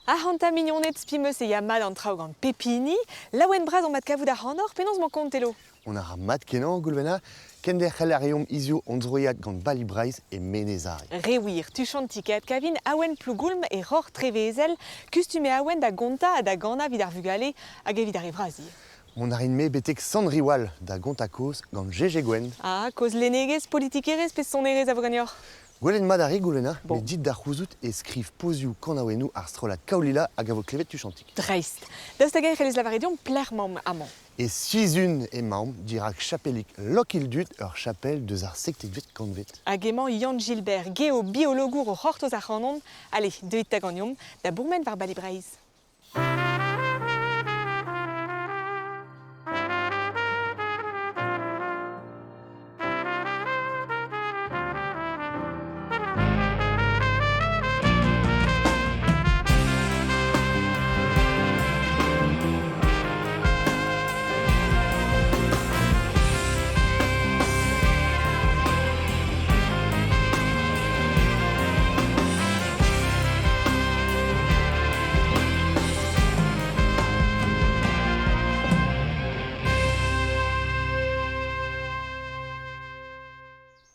Ac'hanta mignoned, spi 'm eus e ya mat an traoù gant pep hini. Laouen bras on mat kavout ac'hanoc'h, penaos 'mañ kont, Telo? On a ra mat-kenañ, Goulwena. Kenderc'hel a reomp hiziv hon zroiad gant Bali Breizh e Menez-Are. Re wir, tuchant ket kavin Awen Plougoulm e Roc'h Trevezel, kustum eo Awen da gontañ ha da ganañ evit ar vugale hag evit ar re vras ivez. Mont a rin-me betek Sant-Riwal da gontañ kaoz gant Gégé Gwenn. Ah, kaoz lennegezh, politikerezh pe sonerezh a vo ganeoc'h? Gwelet mat a ri, Goulwena, Bon. met dit da c'houzout e skriv pozioù kanaouennoù ar strollad Kaolila hag a vo klevet tuchantik. Dreist. Daoust hag-eñ e c'hellez lavaret deomp pelec'h 'maomp amañ? E Sizun emaomp dirak chapelig Lokildud, ur chapel deus ar sektetvet kantved. Hag emañ Yann Gilbert, geobiologour o c'hortoz ac'hanon. Allez, deuit 'ta ganeomp da bourmen war Bali Breizh.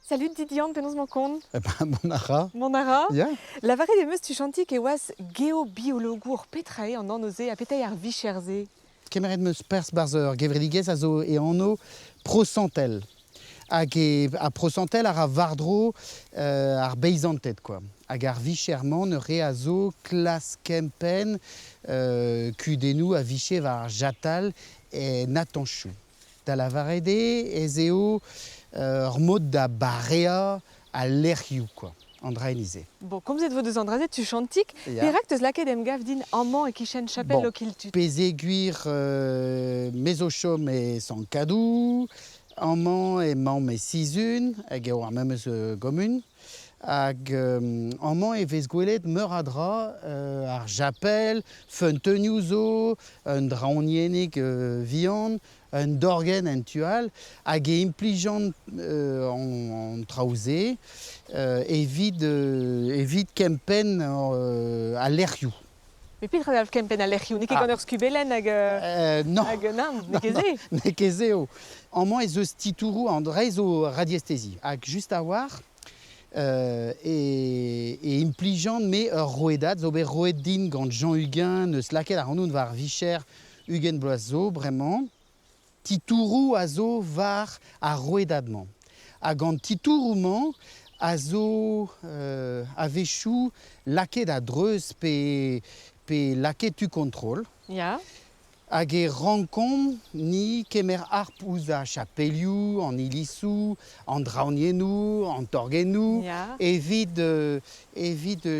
Salut dit Yann, penaos 'mañ kont? Eh ben, mont a ra. Mont a ra? Ya. Lavaret em eus tuchantik e oas geobiologour. Petra eo an anv-se ha petra eo ar vicher-se? Kemeret 'm eus perzh 'barzh ur gevredigezh a zo e anv Prosantel. Hag e, ha Prosantel a ra war-dro ar beizanted quoi. Hag ar vicher-mañ neuze a zo klas kempenn kudennoù a vije war ar jatal en atanchoù. Da lavaret eo ez eo ur mod da bareañ al lec'hioù quoi, an dra-se. Bon, komzet vo deus an dra-se tuchantik. Ya. Perak teus lakaet emgav din amañ e-kichen chapel Bon. Lokiltud? Pezeguir me zo chom e Sant-Kadou, amañ emaomp e Sizun, hag eo ar memes gomun. Hag amañ e vez gwelet meur a dra, ar japel, feunteunioù zo, un draoñiennig vihan, un dorgenn en tu all, hag e implijont an traoù-se evit kempenn al lec'hioù. Mais petra dalv kempenn al lec'hioù? N'eo ket Ah. gant ur skubelenn hag... Non. Hag nann, n'eo ket se. N'eo ket se eo. Amañ ez eus titouroù an dra zo radiesthésie. Hag just a-walc'h e implijan me ur rouedad zo bet roet din gant Jean Huguin neus lakaet ac'hanoun war vicher 20 bloaz zo bremañ. Titouroù a zo war ar rouedad-mañ. Hag an titouroù-mañ a zo a-wechoù lakaet a-dreuz pe lakaet tu kontrol. Ya. Hag e rankomp ni kemer harp ouzh ar chapelioù, an ilizoù, an draoñiennoù, an torgennoù, Ya. evit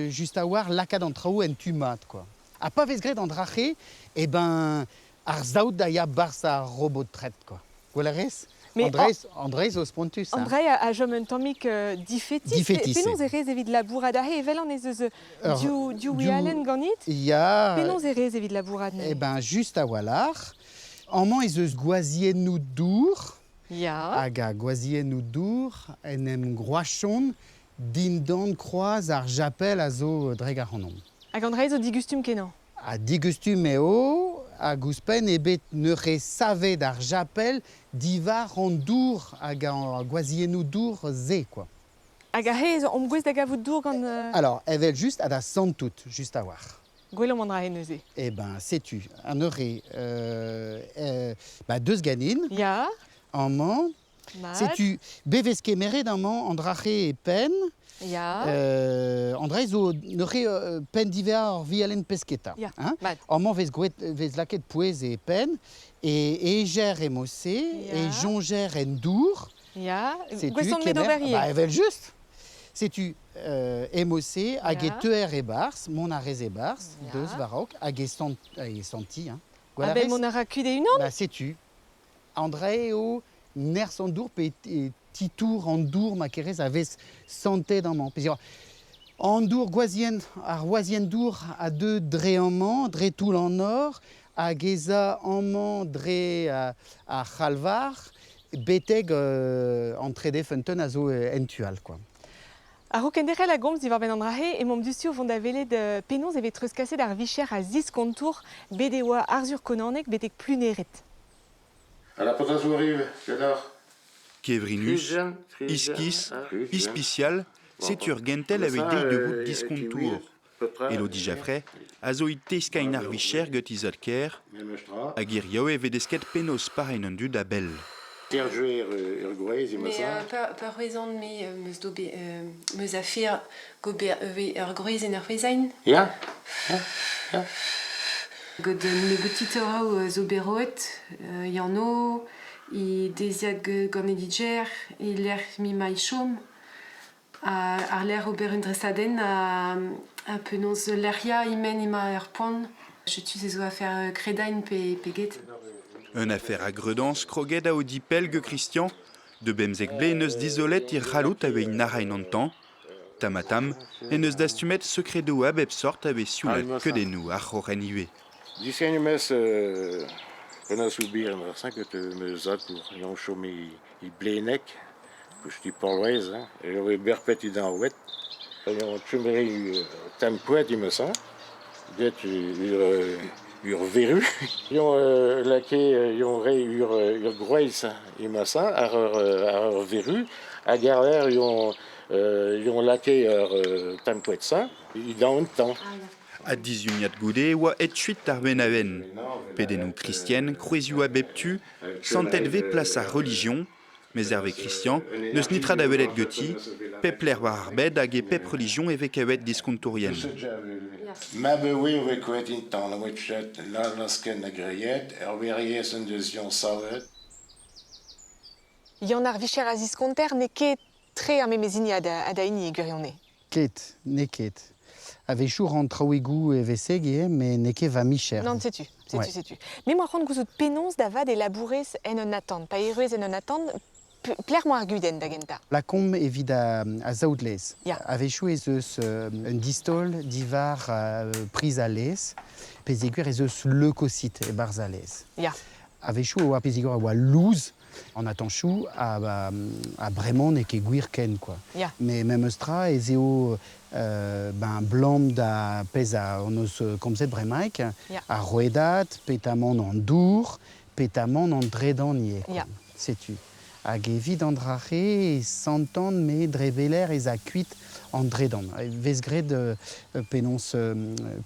just a-walc'h lakaat an traoù en tu mat, quoi. Ha pa vez graet an dra-se, eh ben, ar saout a ya 'barzh ar robot-tret, quoi. Gwell a rez? Mais Andrei zo spontus. Hein. Andrei a chom un tammig difetis. Difetis, Penaos e rez evit labourat aze? Evel an ez eus div wialenn ganit? Ya. Penaos e rez evit labourat neuze? Eh ben, just a-walc'h. Amañ ez eus gwazhiennoù dour. Ya. Hag ar gwazhiennoù dour en em groachont dindan kroaz ar japel a zo drek ac'hanomp. Hag Andrei zo digustum kenañ. Ha digustum eo, hag ouzhpenn eo bet neuze savet ar japel diwar an dour hag ar gwazhiennoù dour-se, quoi. Hag aze omp gouest da gavout dour gant... Alors, evel just, ha da santout, just a-walc'h. Gwellomp an dra-se neuze. Eh ben, setu, an neuze, ba, deus ganin. Ya. Amañ. Mat. Setu, bevez kemeret amañ an dra-se e penn. Ya. An dra zo neuze penn divers ur vialenn pesketa. Ya. Hein? Mat. Amañ vez gwet, vez lakaet pouez e penn, e ejer emose, Ya. e soñjer en dour. Ya. Setu, Gouest on me kemer- d'ober ivez. Ba, evel just. Setu, emose hag e Ya. teuer e-barzh, mont a rez e-barzh, Ya. deus war-raok, hag e senti. Hein. Gwell Ha a ben rez? mont a ra kuit e-unan? Ba, setu. André eo nerzh an dour pe titour an dour ma kerez a vez santet amañ. Peogwir an dour gwazhienn, ar wazhienn dour a deu dre amañ, dre toull an nor, hag ez a amañ dre ar c'halvar, betek an trede feunteun a zo en tu all, quoi. A-raok kenderc'hel a gomz diwar-benn an dra-se emaomp diouzhtu o vont da welet penaos e vez treuzkaset ar vicher a ziskontour bet e oa Arzhur Konaneg betek Pluneret. Ha la petra zo arriv ganeoc'h? Kevrinus, iskis, ispisial, setu ur gentel a vez dezhi da vout diskontour. Elodie Jaffray a zo e teskain ar vicher get he zad-kaer hag hiziv e vez desket penaos pareiñ an dud a-bell. Terjuer ur gwrez emañ Mais pa c'hwezhan me meus dobe meus afer gober ur gwrez en ur c'hwezain. Ya, ya, ya. Gant nebeut traoù zo bet roet, Yanno, he deiziad gant e diger, e lec'h m'emañ chom. Ar-lerc'h ober un dresadenn ha penaos lec'hiañ e-men emañ ar poan. Setu se zo afer kredain pe get. Un afer a gredañs kroget a odi pell gant Christian. De bemzek vloaz en deus dizolet e c'halloud aveit nac'hañ an tañ. Tamm-ha-tamm en deus dastumet sekredoù a bep sort a vez sioulet kudennoù ar c'horren ivez. Diskenn em eus penaos ober an dra-se ket meus zad-kozh. Eñ chom e Bleneg, kosti Porloez, hein, e oe berped e dañved. Eñ chomere tamm koad em-eus hañ, get ur veru. Eñ lakae eñ re ur groaz em-eus hañ àr ur veru hag àr-lerc'h eñ lakae ur tamm koad-se e dañv un tamm. Ha dizuniad goude e oa aet kuit ar benn-a-benn. Pedennoù kristen, kroezioù a bep tu, santet 'vez plas ar relijion, mes hervez Christian, n'eus netra da welet ganti, pep lec'h war ar bed hag e pep relijion e vez kavet diskontourien. Mab e oe oe koet intan, oe chet lasken a greiet, ur wiriez en deus Yann savet. Yann ar vicher a ziskonter n'eo ket tre ar memes hini ha da hini e gwirionez. Ket, n'eo ket. A-wechoù 'ran traoùigoù evel-se ivez, met n'eo ket va micher. Nann, setu, setu, setu. Me 'moa c'hoant gouzout penaos da vat e labourez en un atant. Pa erruez en un atant, pelec'h 'moa ar gudenn da gentañ? Lakaomp evit a zaout-laezh. Ya. A-wechoù ez eus un distaol diwar priz al laezh, pezegur ez eus leukosit e-barzh al laezh. Ya. A-wechoù e oa pezegur a oa louz an atanchoù ha, ha bremañ n'eo ket gwir ken quoi. Ya. Mais memes tra ez eo ben blam da pezh a hon eus komzet bremaik, Ya. ar rouedad, petamant an dour, petamant an dredan ivez. Ya. Setu. Hag evit an dra-se e santan me dre veler ez a kuit an dredan. E vez graet penaos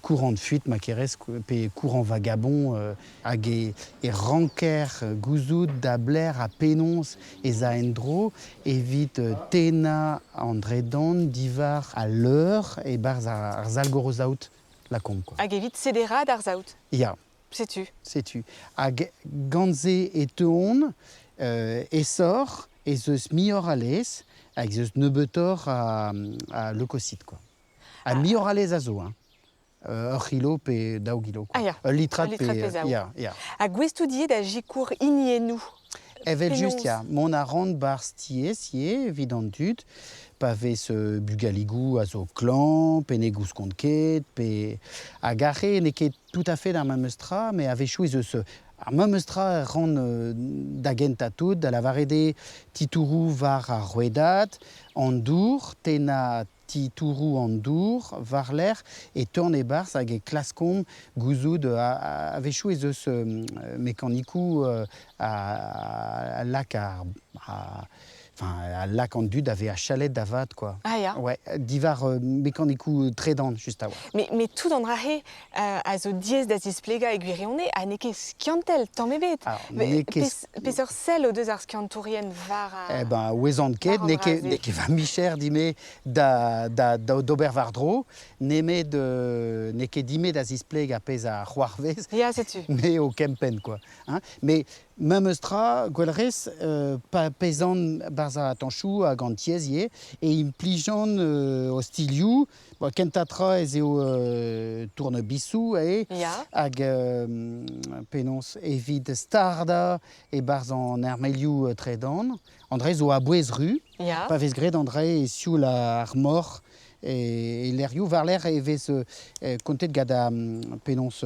courant de fuite ma kerez pe courant vagabond hag e, e ranker gouzout da blec'h ha penaos ez a en-dro evit tennañ an dredan diwar al leur e-barzh ar sal-gorozaout lakaomp quoi. Hag evit sederaat ar saout. Ya. Setu. Setu. Hag gant se e teuont aesoc'h ez eus muioc'h a laezh hag ez eus nebeutoc'h a leukosit quoi. Ha muioc'h a laezh a zo hein. Ur c'hilo pe daou gilo quoi. Ah ya. Ul litrad Ul litrad pe pe zaou. Ya, ya. Ha gouest out ivez da sikour hiniennoù? Evel just Penaos? ya. Mont a ran 'barzh tiez ivez evit an dud pa vez bugaligoù a zo klañv pe ne gouskont ket pe hag aze n'eo ket tout à fait ar memes tra met a-wechoù ez eus ar memes tra a ran da gentañ tout da lavaret eo titouroù war ar rouedad, an dour, tennañ titouroù an dour war-lerc'h e teuan e-barzh hag e klaskomp gouzout a-wechoù ez eus mekanikoù a lak ar enfin, a lak an dud da vezañ chalet da vat quoi. Ah ya. Ouais, diwar mekanikoù tredan just a-walc'h. Mais tout an dra-se a zo diaes da zisplegañ e gwirionez ha n'eo ket skiantel tamm ebet. Alors, n'eo ket Peseurt sell o deus ar skiantourien war Eh ben, ouezan ket, war an n'eo ket, dra-se? n'eo ket va micher dime da, da, da, d'ober war-dro, nemet n'eo ket dime da zispleg ar pezh a c'hoarvez, Ya, setu. me o kempenn quoi. Hein. Mais memes tra, gwell rez, pa pezan barzh ar tañchoù hag an tiez ivez, e implijan ostilhoù. Bon, kentañ tra ez eo tournebisoù eo, Ya. hag penaos evit stardañ e-barzh an armelioù tredan. An dra zo a-bouez ru. Ya. Pa vez graet an dra e sioul ar mor E lerioù war-lerc'h e vez kontet gant ar penaos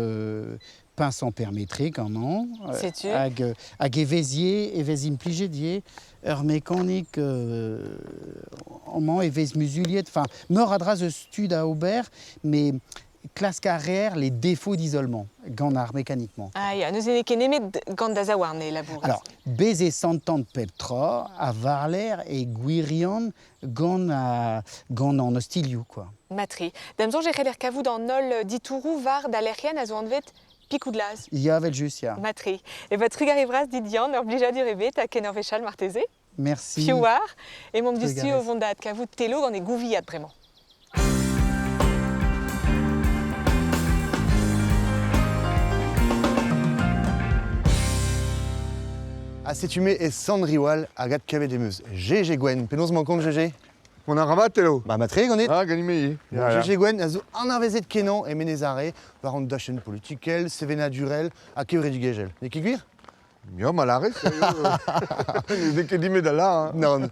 pince ampère-métrique amañ. Setu. Hag, hag e vez ivez, e vez implijet ivez ur mekanik amañ e vez muzuliet, enfin meur a dra eus tu da ober, mais klask a reer les défauts d'isolement gant ar mekanik-mañ. Ah ya, neuze n'eo ket nemet gant da zaouarn e labourez. Alors, bez e santan pep tra ha war-lerc'h e gwirion gant, gant an ostilhoù, quoi. Mat-tre. Da'm soñj e c'heller kavout an holl ditouroù war da lec'hienn a zo anvet Pikoù-Glas. Ya, evel-just, ya. Mat-tre. E va trugarez vras dit, Yann, ur blijadur ebet ha ken ur wech all marteze. Merci. Piv oar? Emaomp diouzhtu o vont da adkavout Telo gant e gouviad bremañ. Ha setu me e Sant-Riwal hag adkavet em eus GG Gwenn. Penaos emañ kont GG? Mont a ra mat, Telo. Ba mat-tre ganit. Ah, ganit-me ivez. Bon, GG Gwenn a zo anavezet kenañ e Menez-Are war an dachenn politikel, sevenadurel ha kevredigezhel. N'eo ket gwir? Ya, ma lârez, ne vez ket dit da lâr. Hein. Non.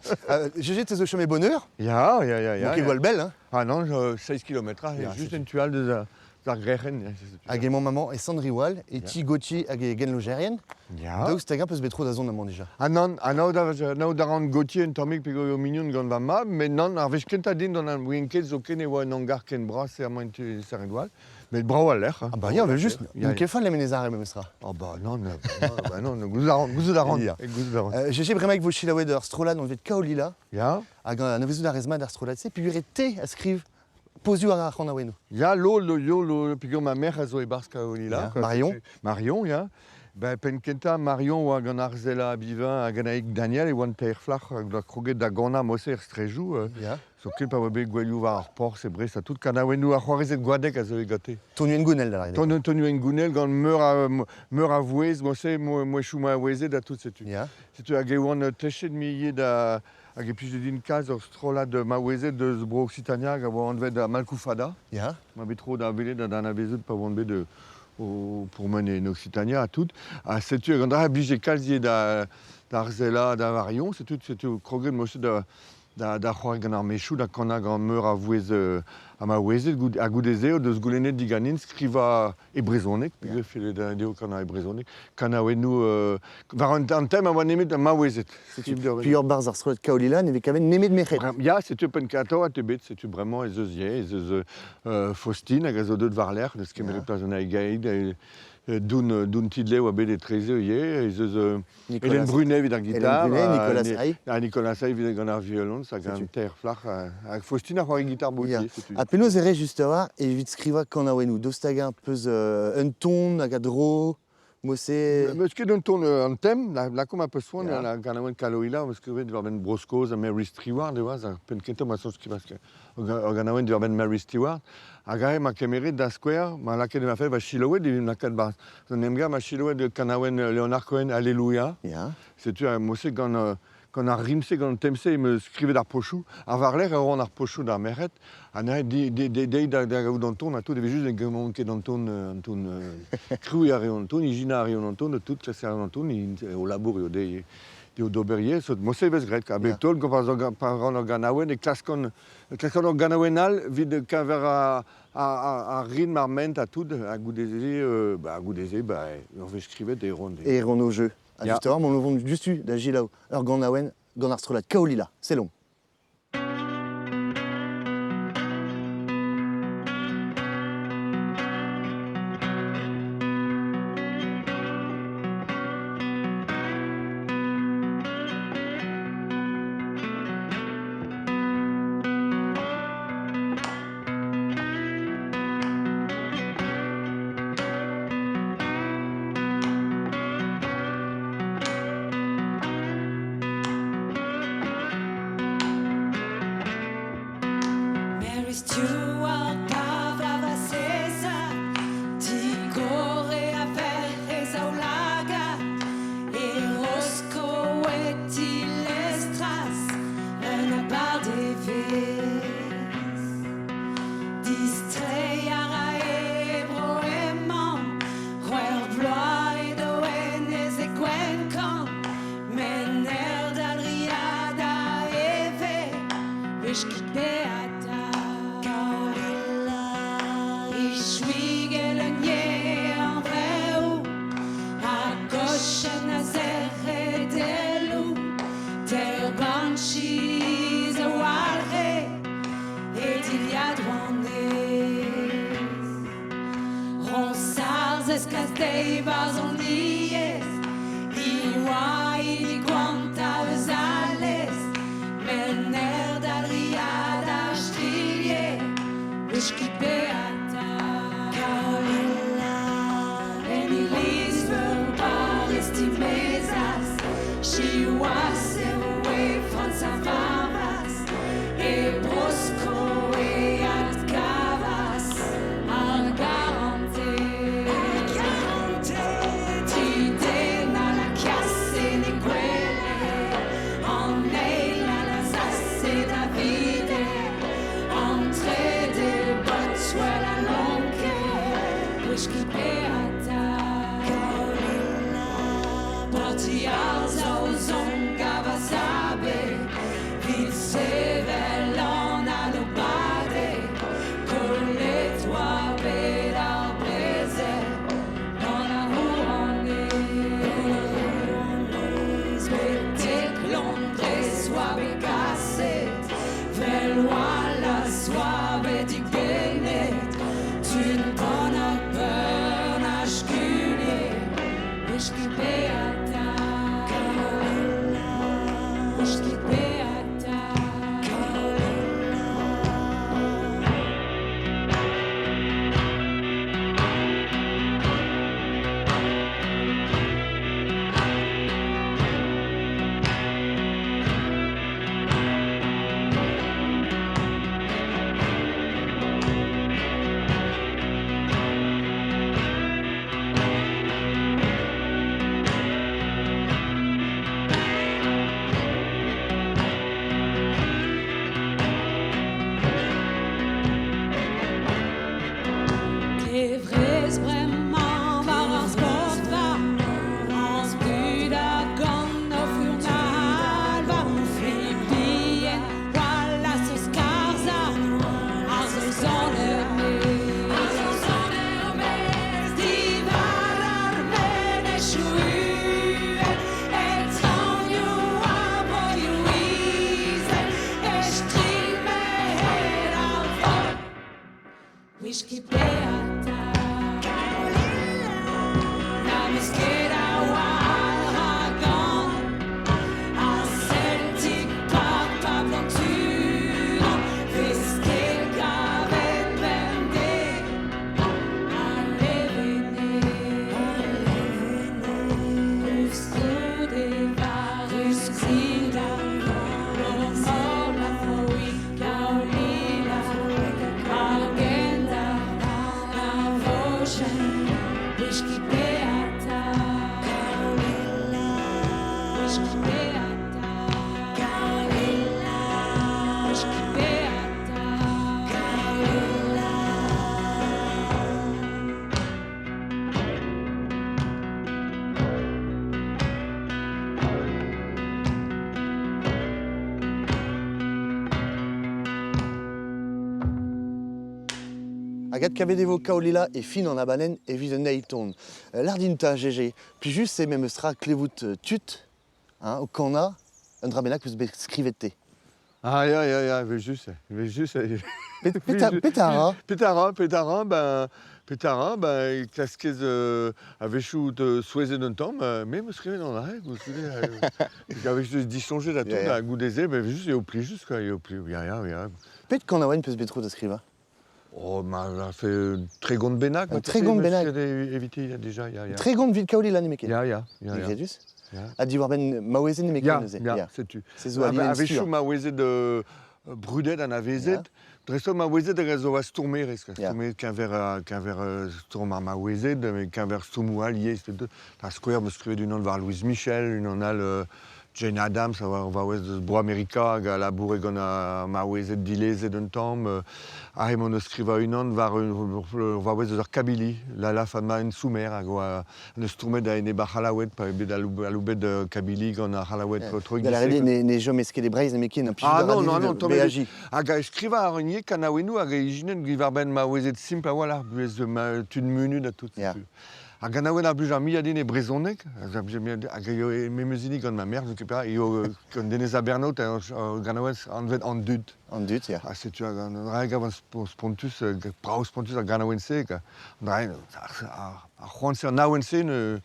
GG, te zo chom e Bonheur? Ya, ya, ya. N'on ket gwall bell, hein? Ah non, 6 km, juste en tu all deus ar grec'henn. Hag emañ maman e Sant-Riwal, e ti Gauthier hag e genlojerien. Ya. Daoust hag-eñ peus bet tro da zont amañ dija? Ah nann, anaout a ran Gauthier un tammig peogwir eo mignon gant va mab, met nann, ar wech kentañ din d'an ouien ket zoken e oa un hangar ken bras amañ en tu Saint-Riwal. Met brav al lec'h. Hein. Ah bah ya, evel-just. N'on ket fall e Menez-Are memestra. Ah bah non, bah non, gouzout a ran, gouzout a ran. Gouzout a ran. GG bremaik vo selaouet ur strollad anvet Kaolila. Ya. Hag anavezout a rez mat ar strollad-se, peogwir eo te a skriv pozioù ar c'hanaouennoù. Ya, lo, lo, yo, lo, peogwir ma merc'h a zo e-barzh Kaolila. Ya, Marion. Marion, ya. Ben, penn kentañ, Marion oa gant Arzela Bivin hag Anaïg Daniel e oant teir flac'h hag doa kroget da ganañ mose er strejoù. Ya. Zoken pa oa bet gouelioù war ar porzh e Brest ha tout kanaouennoù ar c'hoarezed Gwadeg a zeue gante. Tonioù hengounel da lâret eo. Tonioù hengounel gant meur a, meur a vouezh, mose mouezhioù maouezed ha tout setu. Ya. Setu hag e oan techet me ivez da hag e plije din kalz ur strollad maouezed eus bro Occitania hag a oa anvet Malkoufada. Ya. Ma bet tro da welet ha da anavezout pa oan bet o pourmen en Occitania ha tout. Ha setu hag an dra a blije kalz ivez da d'Arzela, da Varion, setu setu kroget mosse da da, da c'hoari gant ar mechoù, da kanañ gant meur a vouezh ha maouezed. Ha goude-se o deus goulennet diganin skrivañ e brezhoneg, peogwir felle dezho kanañ e brezhoneg, kanaouennoù war an tem a oa nemet maouezed. Setu piv barzh ar strollad Kaolila ne vez kavet nemet merc'hed. Ya, setu penn-kentañ a bet, setu bremañ ez eus ivez, ez eus Faustine hag a zo deuet war-lerc'h, deus kemeret plas an Aigaid, Doun, Doun Tidley oa bet etreze ivez, ez eus Hélène Brunet evit ar gitar, Hélène Brunet, Nicolas Hay. Ha Nicolas Hay evit gant ar violons hag an teir flac'h. Hag Faustine a c'hoari gitar bouti. Ha penaos e rez just a-walc'h evit skrivañ kanaouennoù? Daoust hag-eñ peus un ton hag a dro Mosse... Meus ket un ton an tem, lakaomp a peus soan la ganaouenn Kaloila, meus skrivet diwar-benn Bro-Skos ha Mary Stewart e oa, ar penn kentañ ma soñj skrivañ ur ganaouenn diwar-benn Mary Stewart. Hag aze ma kemeret da skouer, ma lakaet ma fenn va selaouet evit lakaat 'barzh an emgav ma selaouet kanaouenn Leonard Cohen Alléluia. Ya. Setu ar mod-se gant gant ar rim-se, gant an tem-se em eus skrivet ar pochoù. Ha war-lerc'h e roan ar pochoù d'ar merc'hed. Ha neuze dezhi da gaout an ton ha tout, evel just ne gaont ket an ton, an ton krouiñ a reont an ton, ijinañ a reont an ton, tout klask a reont an ton, o labour eo dezhe eo d'ober ivez. Mod-se e vez graet. Ha bep taol, pa ran ur ganaouenn e klaskan klaskan ur ganaouenn all evit keñver ar ritm, ar ment ha tout. Ha goude-se, bah, goude-se, bah, ur wech skrivet e ran. E ran o jeu. Ha just a-walc'h, mont o vont diouzhtu da selaou ur ganaouenn gant ar strollad Kaolila. Sellomp. Mary Stuart Pavlava César Digore a verc'hez zaoulagad E Rosko e tilestras un abardaevezh Distreiñ a rae bro emañ C'hwec'h vloaz edo hennezh e Gwengamp Menner da driadañ e vez Wech ket bezañ. Ronsarz eskaz deiz barzhoniezh I oa hini koantañ eus al lez Menner d'al riad a strilhe Whisky beata Kaolila En iliz-veur Paris timezas Siwazh e roue Frañs a varvas E Bro-Sko e adkavas Ar garantez Ar garantez Tri den a lakaas en he gwele An eil a lazhas e Davide An trede paotr a lonke Whisky beata Kaolila Parti ar Saozon gavas abeg 'Vit sevel an aloubadeg Kollet oa bet ar brezel Gant ar rouanez Betek Londrez oa bet kaset 'Vel Wallace oa bet dibennet Tud Bannockburn a skulie Whisky beata Kaolila Whisky beata Kaolila Klevrez bremañ war ar sportva An dud a gan o furnalva Mibien Wallace o skarzhañ Ar Saozon er-maez Ar Saozon er-maez Diwar ar menezioù uhel E traoñioù ar broioù izel E strilh ar vro Whisky beata Na meus ket a-walc'h a gan Ar Celtic Park pa blant unan 'Vez ket kavet bemdez Al levenez Koulskoude war Sida Kaolila Agenda Na vojenn Whisky beata Kaolila Whisky beata Kaolila Whisky beata Kaolila Hag adkavet e vo Kaolila e fin an abadenn evit un eil ton. Lardinta, GG. Plijus eo memes tra klevout tud hein, o kanañ un dra bennak eus bet skrivet te. Ah ya, ya, ya, evel-just, evel-just. Petra, petra a ra? Petra a ra, petra a ra, ben, petra a ra, ben, e klaskez a-wechoù out souezhet un tamm, me 'm eus skrivet an dra-se koulskoude. A-wechoù disoñjet ha tout, ha goude-se, ben, evel-just eo plijus, quoi, eo plijus, ya, ya, ya. Pet kanaouenn 'peus bet tro da skrivañ? Oh, ma fait 30 bennak. Un 30 bennak. Evite, ya, déjà, ya, ya. 30 evit Kaolila nemetken. Ya, ya, ya, ya. Digredus. Ya. Ha diwar-benn maouezed nemetken Ya, neuze. ya, setu. Se zo al A-wechoù maouezed brudet anavezet, dreist-holl maouezed hag a zo a-stourmerez, stourmerez keñver, keñver stourm ar maouezed, met keñver stourmoù all ivez. Da skouer, 'm eus skrivet unan war Louise Michel, unan all Jane Addams a oa ur vaouez deus Bro-Amerika hag a laboure gant ar maouezed dilezet un tamm. Aze emaon o skrivañ unan war ur vaouez eus ar Kabylie, Lalla Fatma N'Soumer, hag oa neus stourmet a-enep ar C'hallaoued, pa eo bet aloubet Kabylie gant ar C'hallaoued Da lâret eo ne chomez ket e Breizh nemetken, Ah non, non, non, tamm ebet. Hag a skrivañ a ran ivez kanaouennoù hag a ijinen diwar-benn maouezed simpl a-walc'h, buhez tud munut ha tout. Ar ganaouenn ar blij ar muiañ din e brezhoneg, hag eo memes hini gant ma merc'h, n'on ket perak, eo gant Denez Abernot ur ganaouenn anvet An Dud. An Dud, ya. Ha setu an dra a gavan spontus, brav spontus ar ganaouenn-se, an dra ar c'hoant-se, an awen-se ne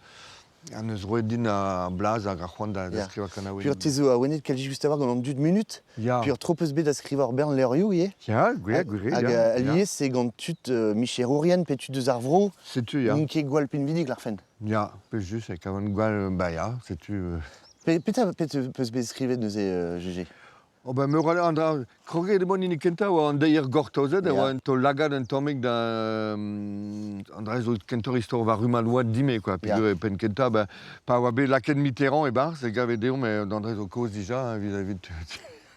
Ha neus roet din ar blaz hag ar c'hoant da skrivañ kanaouennoù. Pur te zo awenet kalz just a-walc'h gant an dud munut. Ya. Pur tro peus bet da skrivañ ur bern levrioù ivez. Ya, gwir, gwir, Hag ya. alies eo gant tud micherourien pe tud eus ar vro. Setu, ya. N'int ket gwall pinvidik larfen. Ya, pe just, e kavan gwall, ba ya, setu. Petra peus bet skrivet neuze, GG? Oh ben meur a an dra kroget emaon hini kentañ oa an deier gortozet e oa un taol lagad un tammig da an dra zo kentoc'h istor war rummad oad dime quoi peogwir e penn kentañ ben pa oa bet lakaet Mitterrand e-barzh e gave deomp an dra zo kozh dija hein, vis-à-vis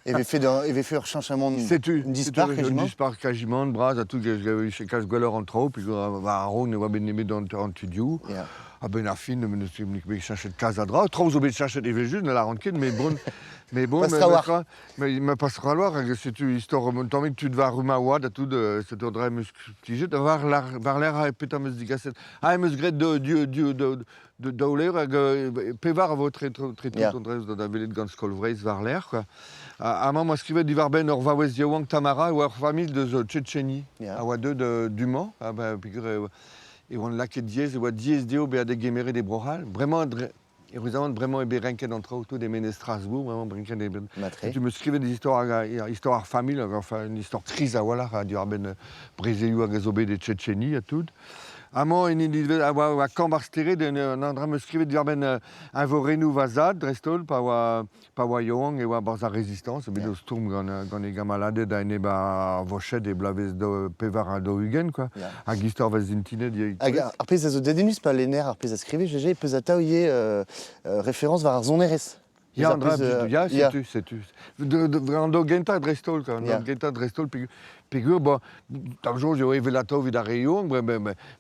E vefe e vefe ur cheñchamant Setu un dispac'h un dispac'h quasiment bras ha tout kalz gwelloc'h an traoù peogwir war a-raok ne oa bet nemet an tudioù. A-benn ar fin, ne eus bet cheñchet kalz a dra. Traoù zo bet cheñchet evel-just, ne lâran ket, mais bon, mais bon, Pas trawalc'h. Mais ma pas trawalc'h, hag setu istor un tammig tud war ma oad ha tout, setu an dra em eus plijet. War war-lerc'h petra em eus digaset. Ah, em eus graet de, de, de, de, de daou levr hag pevar a vo tre, tre, tre tout an dra da welet gant Skol Vreizh war-lerc'h. Quoi. Amañ 'moa skrivet diwar-benn ur vaouez yaouank Tamara, e oa ur familh deus Tchétchénie, a oa deuet du-mañ, peogwir e oant lakaet diaes, e oa diaes dezho bezañ degemeret e Bro-C'hall. Bremañ, eüruzamant, bremañ eo bet renket an traoù tout e menez Strasbourg, bremañ renket eo bet. Matre. Tu me skrivet des histoires, istor ar familh, enfin une histoire kriz a-walc'h diwar-benn brezelioù hag a zo bet e Tchétchénie ha tout. Amañ, en hini a oa kambr ar stered, un dra 'm eus skrivet diwar-benn eñvorennoù va zad, dreist-holl, pa oa Pa oa yaouank e oa 'barzh ar Rezistañs, bet o stourm gant, gant e gamaladed a-enep ar Voched e bloavezh 44 quoi. Hag istor va zintined ivez. Hag ar pezh a zo dedennus pa lenner ar pezh a skrivez, GG, peus atav ivez référence war ar sonerezh. Ya, an dra, ya, setu, setu. An daou gentañ dreist-holl, quoi. An daou gentañ dreist-holl, peogwir, bon, D'am soñj eo evelato evit ar re yaouank,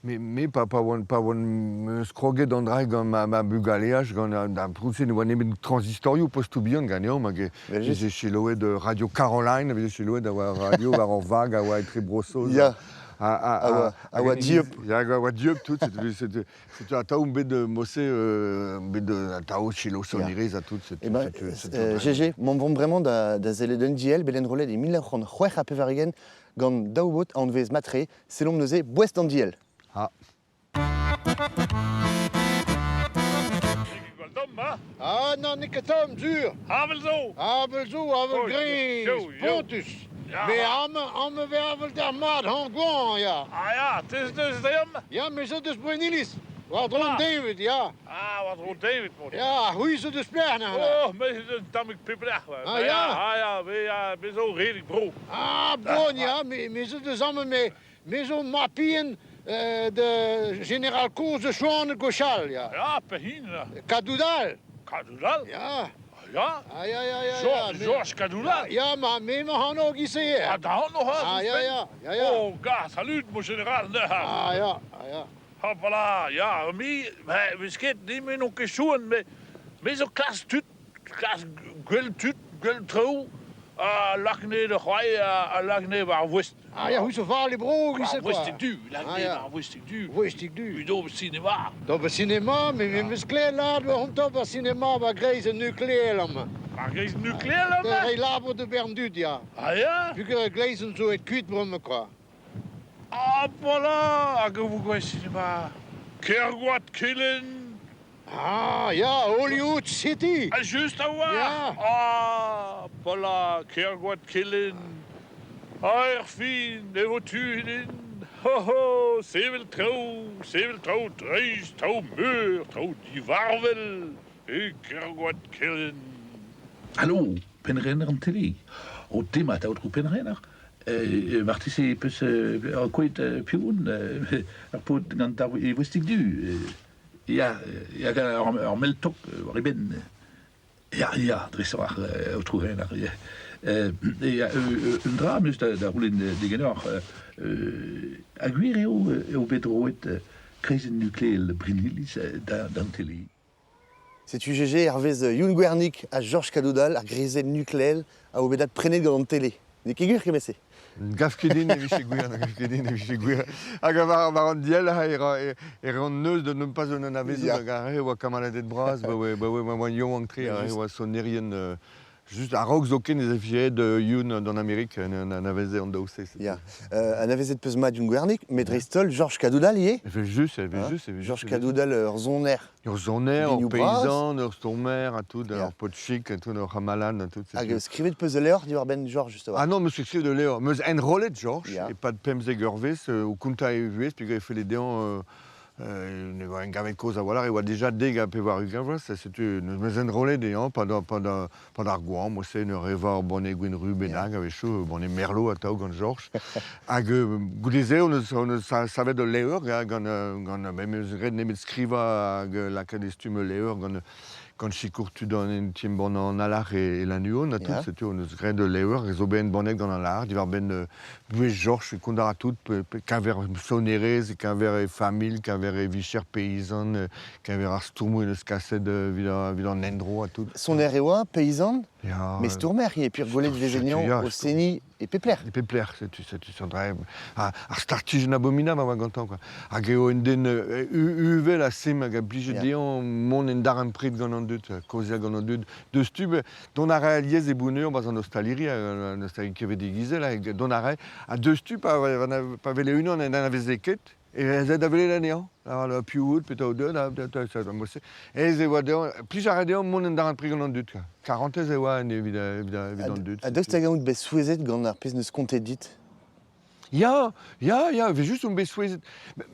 me pa pa oan pa oan meus kroget an dra gant ma ma bugaleaj gant an prout-se ne oa nemet transistorioù postoù bihan ganeomp hag e veze selaouet Radio Caroline a veze selaouet a oa radio war ur vag a oa etre Bro-Saoz a oa dieub. Ya, a oa dieub tout, c'était Setu atav on bet mosse bet atav selaou sonerezh ha tout. Eh ben, GG, m'en vont bremañ da, da sellet un diell bet enrollet e 1986 gant daou baotr anvez matre, sellomp neuze boest an diell. Ah. Ah non, n'eo ket tomm, sur. Avel zo. Avel zo, avel griz, spontus. Mais amañ, amañ vez avel d'ar mat, hañ gwan, ya. Ah ya, te deus deomp? Ya, me zo deus Brenniliz. War-dro an David, ya. Ah, war-dro David, mon. Ya, c'hwi zo deus pelec'h neuze? Oh, me zo un tammig pep lec'h. Ah ya? Ah ya, me, ya, me zo redik bro. Ah, bon, ya, me zo deus amañ, me zo mab-bihan de General kozh de Chouan gwechall, ya. Ya, pehini, là? Kadoudal. Kadoudal? Ya. Ya? Ah, ya, ya, ya. Georges, Georges Kadoudal? Ya, ma, me ma anv giz-se. Ah, da anv, Ah, ya, ya, ya, ya. Oh, gars, salut, mon général. Ah, ya, ah, ya. Hop là, ya, me, vez ket, me n'on ket chouan, mais me zo klask tud, klask gwell tud, gwell traoù, a lak ne da c'hoari, a lak ne war ar voest. Ah ya, c'hwi zo val e bro, Ar voestig du, lak ne war ar voestig du. Voestig du. Evit ober sinema. D'ober sinema, mais me meus klevet lâret war hon top ar sinema war greiz an nukleel amañ. Ar greiz nukleel amañ? Da reiñ labour da bern dud, ya. Ah ya? Pugur gleizenn zo aet kuit bremañ, kwa. Ah voilà! Hag e vo gwelet sinema Kergoat Kelenn. Ah ya, Hollywood City! Ah, just a-walc'h! Ya. Ah, voilà, Kergoat Kelenn. Ah, erfin, e vo tu din. Ho ho, sevel traoù, sevel traoù dreist, traoù meur, traoù divarvel e Kergoat Kelenn. Alo, pennrener an tele. O demat, aotrou pennrener. Marteze peus ankouaet piv on, ur paotr gant ar e voestig du. Ya, ya gant ur mell tok war e benn. Ya, ya, dreist-walc'h, aotrou rener. Ya, un dra am eus da c'houlenn diganeoc'h. Ha gwir eo eo bet roet kreizenn nukleel Brenniliz d'an tele? Setu GG hervez Youn Gwernig ha Jorj Kadoudal, ar grizenn nukleel a vo bet adprenet gant an tele. N'eo ket gwir kement-se. Gav ket din e vije gwir, ne gav ket din e vije gwir. Hag war, war an diell e, ra, e, e reont neuz da non pas un anavezout hag ar re oa kamaladed bras, ba oe, ba oe ma oa yaouank-tre, ar re oa sonerien euh, Just a-raok zoken ez afe aet Youn d'an Amerik, en anaveze an daou-se. Ya. Anavezet peus mat Youn Gwernig, mais dreist-holl Georges Cadoudal ivez. Evel-just, evel-just. Hein Georges Cadoudal, ur soner. Ur soner, ur paysan, ur stourmer, ha tout, ur paotr chic, ha tout, ur c'hamalad, ha tout. Hag skrivet peus ul levr diwar-benn Georges, justement. Ah non, meus ket skrivet ul levr. Meus enrollet Georges, e-pad 15 eurvezh, o kontañ e vuhez, peogwir e felle dezhañ Ne oa gavet kozh a-walc'h, e oa deja 90 vloaz, setu n'eus enrollet dezhañ pad ar goañv, mod-se en ur evañ ur banne gwin ru bennak a-wechoù, ur banne merlot atav gant Jorj. Hag goude-se hon eus, hon eus savet ul levr gant, gant, me 'meus graet nemet skrivañ hag lakaat e stumm ul levr gant Gant sikour tud an ti-embann an Alar e, e Lannuon ha tout, setu hon eus graet ul levr zo bet embannet gant an Alar diwar-benn buhez Jorj e kont a ra tout, keñver sonerezh, keñver e familh, keñver e vicher peizant, keñver ar stourmoù en deus kaset evit, evit an endro ha tout. Soner e oa, peizant, mais stourmer ivez, peogwir gwelet veze anezhañ o seniñ E pep lec'h. E pep lec'h, setu, setu sur dre ar startijenn abominabl a oa gantañ quoi. Hag eo un den uvel ha sim hag a blije dezhañ mont en darempred gant an dud, kaozeal gant an dud. Deus tu, dont a rae alies e Boneur 'barzh an ostaliri, an ostaliri kevredigezhel, hag dont a rae. Ha deus tu pa, pa wele unan en anaveze ket, Ez aet da welet anezhañ, lavaret piv out, petra out deuet, ha aes e oa dezhañ, plij a rae dezhañ mont en darempred gant an dud. Karantez e oa evit, evit, evit an dud. Ha daoust hag out bet souezhet gant ar pezh 'neus kontet dit? Ya, ya, ya, evel-just on bet souezhet.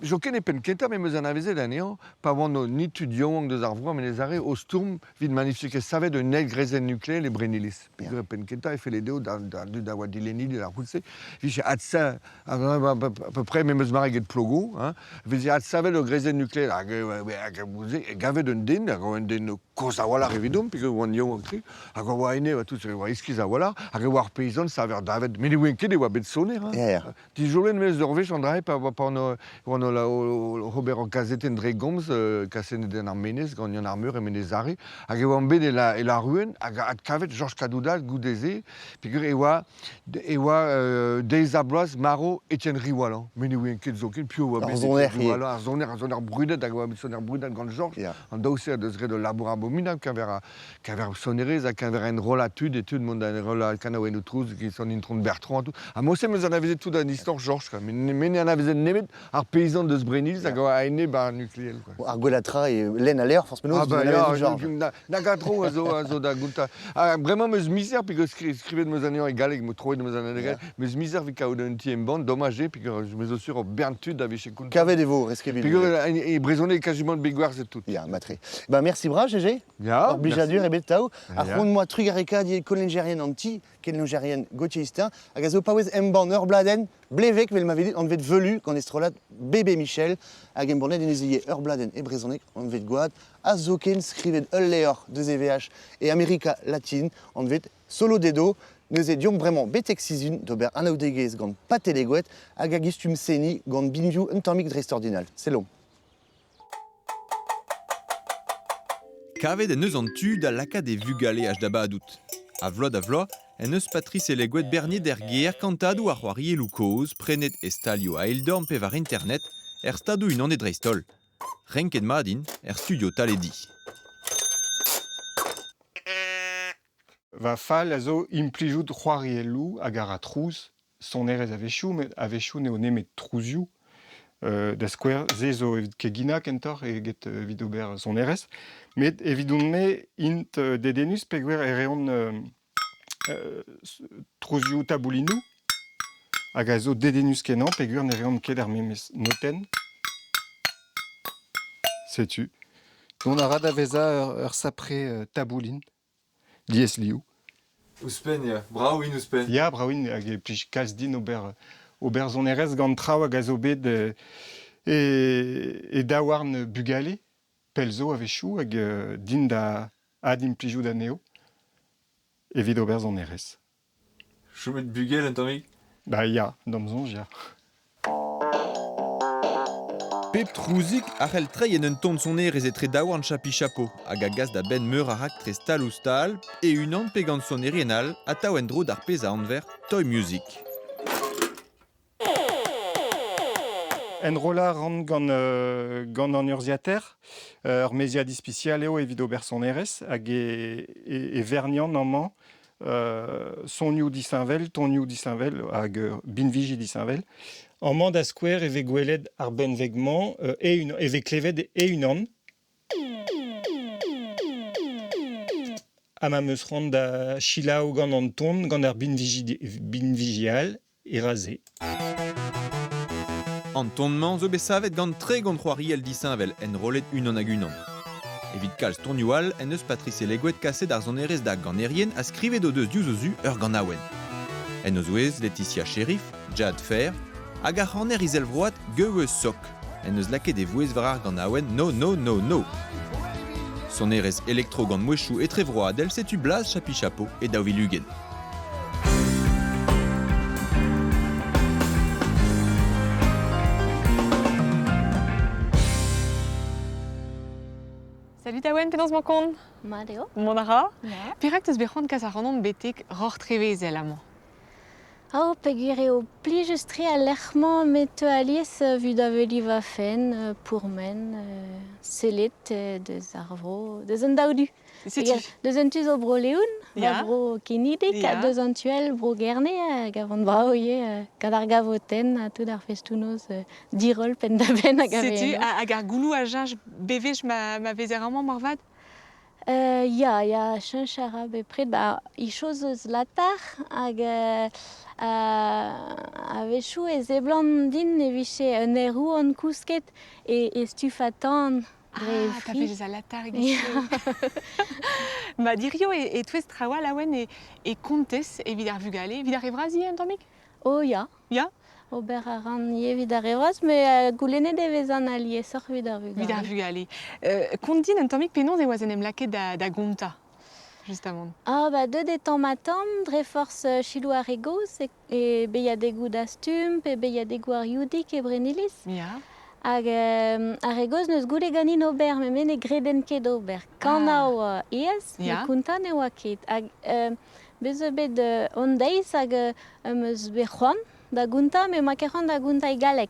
Zoken e penn kentañ me 'm eus anavezet anezhañ pa oan o ni tud yaouank deus ar vro Menez Are o stourm evit manifestiñ savet un eil greizenn nukleel e Brenniliz. Peogwir e penn kentañ e felle dezho d'an dud a oa dilennidi d'ar c'houlz-se vije adsavet à peu près memes mare get Plogo, hein, veze adsavet ur greizenn nukleel hag hag gavet un den, hag un den kozh a-walc'h evidomp, peogwir oan yaouank-tre, hag a oa ene, tout, e oa iskis a-walc'h, hag e oa ar peizant saver davet, met ne ouien ket e oa bet soner. Hein. Yeah, yeah. Dijolen meus ur wech an dra-se pa oa pa oan ober ur gazetenn dre gomz kaset en ar Menez gant Yann ar Meur e Menez Are, hag e oan bet e la, e la Ruen, hag adkavet Georges Cadoudal goude-se, peogwir e oa e oa deiz-ha-bloaz marv Etienne Riwallan. Met ne ouien ket zoken piv e oa bet Etienne Riwallan, ar soner, ar soner brudet hag e oa bet soner brudet gant Georges. Yeah. An daou-se a deus graet ul labour abominabl keñver, keñver sonerezh ha keñver enrollañ tud e tud mont da enrollañ kanaouennoù trouz giz an Intron Bertrand ha tout. Ha mod-se 'm eus anavezet tout an istor Georges. Quoi. Mais me ne anavezen nemet ar peizant deus Brenniliz hag a oa a-enep ar nukleel. Quoi. Ar gwellañ tra eo lenn al levr, forzh penaos, Ah bah evit ya, anavezout Georges. na, nag a dro a zo, a zo da gontañ. Ha bremañ 'm eus mizer peogwir skrivet 'm eus anezhañ e galleg, 'mo troet 'm eus anezhañ e galleg, 'm eus mizer evit kaout un ti-embann, domaj eo peogwir me zo sur ur bern tud a vije kontant. Kavet e vo, reskevit. Peogwir e brezhoneg quasiment bet gwerzhet tout. Ya, matre. Ba merci bras, GG. Ya, Ur blijadur ebet tav. Ar Ya. c'hoant moa trugarekaat ivez kolenjerien an ti, kelenjerien Gauthier Istin, hag a zo paouez embann ur bladenn blevek, vel ma vez dit, anvet Velu, gant e strollad Bébé Michel, hag embannet en eus ivez ur bladenn e brezhoneg anvet Gwad, ha zoken skrivet ul levr deus e veaj e Amerika Latin anvet Solo Dedo. Neuze deomp bremañ betek Sizun d'ober anaoudegezh gant Pathé Legoët hag a gustum seniñ gant binvioù un tammig dreistordinal. Sellomp. Kavet en deus an tu da lakaat e vugaleaj da badout. A vloaz da vloaz en deus Patrice Elegoët berniet er gêr kantadoù a c'hoarielloù kozh prenet e stalioù a-eil-dorn pe war internet, er Stadoù-Unanet dreist-holl. Renket mat int er studio Taledi. Va fal a zo implijout c'hoarielloù hag a ra trouz, sonerezh a-wechoù, met a-wechoù n'eo nemet trouzioù. Da skouer, se zo evit keginañ kentoc'h eget evit ober sonerezh. Met evidon-me int dedennus peogwir e reont trouzioù taboulinoù hag a zo dedennus-kenañ peogwir ne reont ket ar memes notenn. Setu. Dont a ra da vezañ ur sapre taboulin, liesliv. Ouzhpenn ya, brav int ouzhpenn. Ya, brav int hag e plij kalz din ober ober sonerezh gant traoù hag a zo bet e, e daouarn bugale pell zo a-wechoù hag din da adimplijout anezho evit ober sonerezh. Chomet bugel un tammig? Bah ya, d'am soñj ya. Pep trouzig a c'hell treiñ en un ton sonerezh etre daouarn Chapi-Chapo hag a gas da benn meur a raktres tal-ouzh-tal, e-unan pe gant sonerien all, atav en-dro d'ar pezh a anver toy music. Enrollañ a ran gant, gant an urzhiataer. Ur meziad ispisial eo evit ober sonerezh hag e, e, e vernian amañ sonioù disheñvel, tonioù disheñvel hag binviji disheñvel. Amañ da skouer e vez gwelet ar benveg-mañ e-unan, e vez klevet e-unan. Ha ma 'm eus c'hoant da selaou gant an ton, gant ar binviji all, e ra se. An ton-mañ zo bet savet gant 30 c'hoariell disheñvel enrollet unan-hag-unan. Evit kalz tonioù all en deus Patrice Elegoed kaset ar sonerezh da ganerien ha skrivet o deus diouzh o zu ur ganaouenn. En o zouez Laetitia Sheriff, Jad Fair hag ar c'haner izelvroat Gewe Sok en deus lakaet e vouezh war ar ganaouenn No No No No. Sonerezh elektro gant mouezhioù etrevroadel setu blaz Chapi Chapo e 2020. Salut Awen, penaos 'mañ kont? Mat eo. Mont a ra? Ya. Perak 'teus bet c'hoant kas ac'hanomp betek Roc'h Trevezel amañ? Oh, peogwir eo plijus-tre al lec'h-mañ met teu alies vu da veuliñ va fenn, pourmen, sellet deus ar vro, deus an daou du. Setu. Deus un tu zo Bro-Leon, va bro Kinidig, ha deus an tu all Bro-Gerne, hag a van brav ivez, gant ar gavotenn ha tout ar festoù-noz diroll penn-da-benn hag a Setu, hag ar gouloù a cheñch bewech ma vezer amañ moarvat? Ya, ya, cheñch a ra bepred. Ba, ichoz eus latar hag a-wechoù e seblant din e vije un aerouant kousket e stufañ tan dre Ah, fri. pa vez al latar e-giz-se. Ma dirio e-touez traoù all awen e kontez evit ar vugale, evit ar re vras ivez un tammig? Oh ya. Ya? Ober a ran ivez evit ar re vras, met goulennet e vezan aliesoc'h evit ar vugale. Evit ar vugale. Kont din un tammig penaos e oas en em lakaet da gontañ, justamant. Ah bah deuet eo tamm-ha-tamm, dre forzh selaou ar re gozh e beilhadegoù dastum pe beilhadegoù ar Youdig e Brenniliz. Ya. Hag ar re gozh n'eus goulet ganin ober, met me ne greden ket ober. Kanañ a oa aes, met kontañ ne oa ket. Hag bez zo bet un deiz hag am eus bet c'hoant da gontañ, met 'moa ket c'hoant da gontañ e galleg.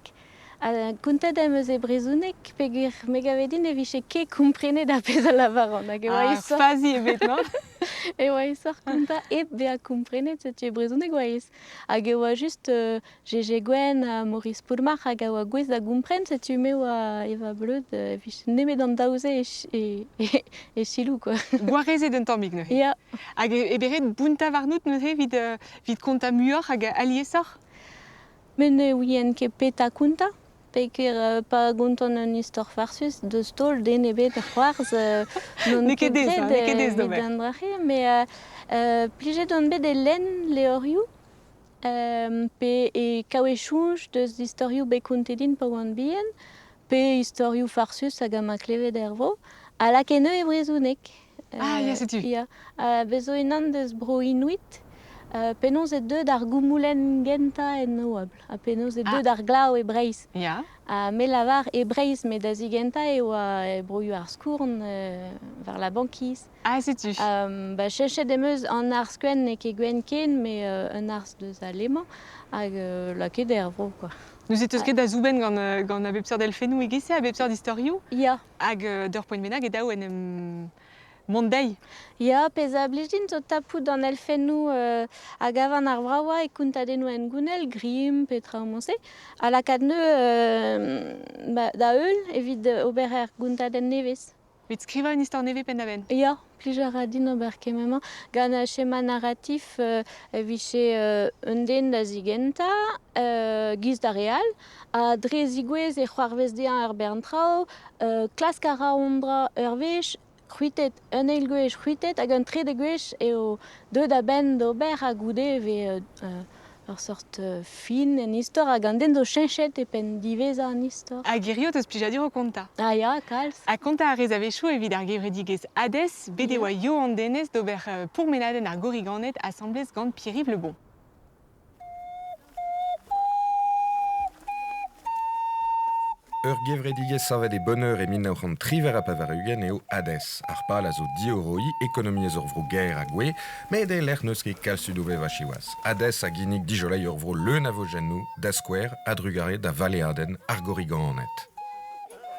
Ha kontet em eus e brezhoneg peogwir me gave din e vije ket komprenet ar pezh a lavaran hag e oa Ah, aesoc'h. fazi ebet, non? E oa aesoc'h kontañ hep bezañ komprenet, setu e brezhoneg oa aes. Hag e oa just Gégé Gwenn ha Maurice Poulmarc'h hag a oa gouest da gompren, setu me oa Eva Bleud e vije nemet an daou-se e, e, e selaou quoi. Gwarezet un tammig neuze. Ya. Hag e ret bountañ warnout neuze evit, evit kontañ muioc'h hag aliesoc'h? Me ne ouien ket petra kontañ. Peogwir pa gontan un istor farsus deus taol den ebet c'hoarzh n'on N'eo ket ket aes, graet hein, n'eo ket aes evit d'ober. an dra-se, met plijet on bet e lenn levrioù pe e kav e soñj deus istorioù bet kontet din pa oan bihan, pe istorioù farsus hag am klevet er vro, ha lakaet eo e brezhoneg. Ah, ya, setu. Ya, bez zo unan deus bro Inuit, penaos eo deuet ar goumoulenn gentañ en oabl ha penaos eo deuet ar glav e Breizh. Ya. Ha me lavar e Breizh, met da zigentañ e oa e broioù ar Skourn, war la bankiz. Ah, setu. Ba, cheñchet em eus an arz gwenn n'eo ket gwenn ken, met un arz deus alemañ hag lakaet er vro, quoi. Neuze 'teus ket da soubenn gant, gant a bep seurt elfennoù e-giz-se, a bep seurt istorioù? Ya. Hag d'ur poent bennak e dav en em mont dezhi. Ya, pezh a blij din zo tapout an elfennoù a gavan ar bravañ e kontadennoù hengounel, Grimm pe traoù mod-se, ha lakaat neu ba, da heul evit ober ur gontadenn nevez. Evit skrivañ un istor nevez penn-da-benn? Ya, plij a ra din ober kement-mañ. Gant ar schema narratif e vije un den da zigentañ, giz d'ar re all, ha dre zigouezh e c'hoarvez dezhañ ur bern traoù, klask a ra un dra ur wech, c'hwitet, un eil gwech c'hwitet hag un trede gwech eo deuet a-benn d'ober ha goude e vez ur seurt fin en istor hag an den zo cheñchet e penn diwezhañ an istor. Hag hirio 'teus plijadur o kontañ. Ah ya, kalz. Ha kontañ a rez a-wechoù evit ar gevredigezh Hades, bet e oa Yoann Denez d'ober pourmenadenn ar gorriganed asambles gant Pierre-Yves Lebon. Ur gevredigezh savet e Boneur e 1998 eo ADES. Ar pal a zo diorroiñ ekonomiezh ur vro gaer ha gouez, met e-lec'h n'eus ket kalz tud o vevañ siwazh. ADES a ginnig dijoleiñ ur vro leun a vojennoù, da skouer, a-drugarez da valeadenn ar gorriganed.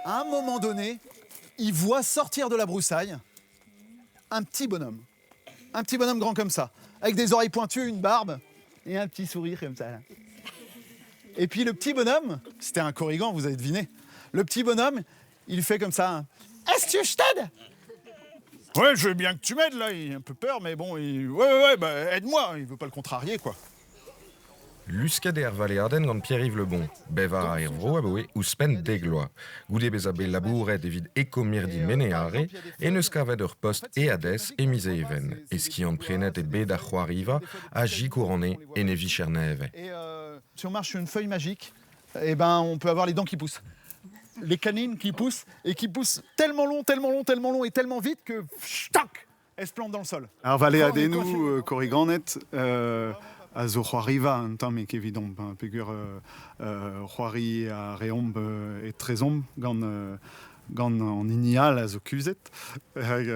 À un moment donné, il voit sortir de la broussaille un petit bonhomme. Un petit bonhomme grand comme ça, avec des oreilles pointues, une barbe et un petit sourire comme ça. Là. Et puis le petit bonhomme, c'était un korrigan, vous avez deviné. Le petit bonhomme, il fait comme ça. Est-ce que je t'aide Ouais, je veux bien que tu m'aides là, il a un peu peur, mais bon, il... ouais, ouais, ouais, bah, aide-moi, il veut pas le contrarier quoi. Lusket eo ar valeadenn gant Pierre-Yves Le Bon. Bevañ a ra er vro abaoe ouzhpenn dek vloaz. Goude bezañ bet labouret evit Ekomirdi Mene-Are en deus kavet ur post e Hades e miz Even. E skiant-prenet eo bet ar c'hoariva a sikour anezhe en e vicher nevez. Et si on marche sur une feuille magique, eh ben, on peut avoir les dents qui poussent. Les canines qui poussent et qui poussent tellement long, tellement long, tellement long et tellement vite que tac, elles se plantent dans le sol. Ar valeadennoù korriganed a zo c'hoariva un tammig evidomp, hein, peogwir c'hoari a reomp etrezomp gant gant an hini all a zo kuzhet. Hag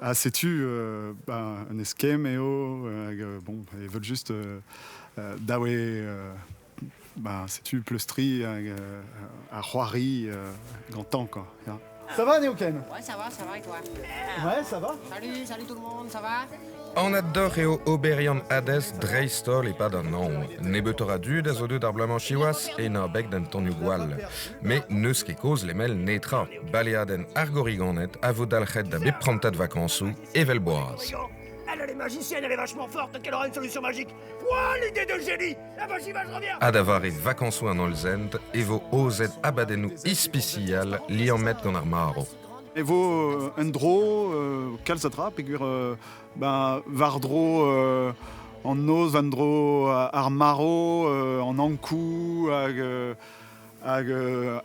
ha setu ba, un eskemm eo hag bon, evel-just dav eo ba, setu pleustriñ hag ar c'hoari gantañ quoi, ya. Ça va Néoken? Ouais, ça va, ça va et toi? Ouais, ça va. Salut, salut tout le monde, ça va? Anat deoc'h eo oberiant Hades dreist-holl e-pad an hañv. Nebeutoc'h a dud a zo deuet ar bloaz-mañ siwazh en abeg d'an tanioù-gwall. Met n'eus ket kaoz lemel netra. Baleadenn ar gorriganed a vo dalc'het da bep prantad vakañsoù evel boaz. Elle, elle est magicienne, elle est vachement forte, qu'elle aura une solution magique. Ouah, l'idée de génie! Ah bah j'y vais, je reviens! Ha da vare vakañsoù an hollzent e vo aozet abadennoù ispisial liammet gant ar marv. E vo un dro kalz a dra peogwir ben, war-dro an noz, war-dro ar marv, an Ankou hag hag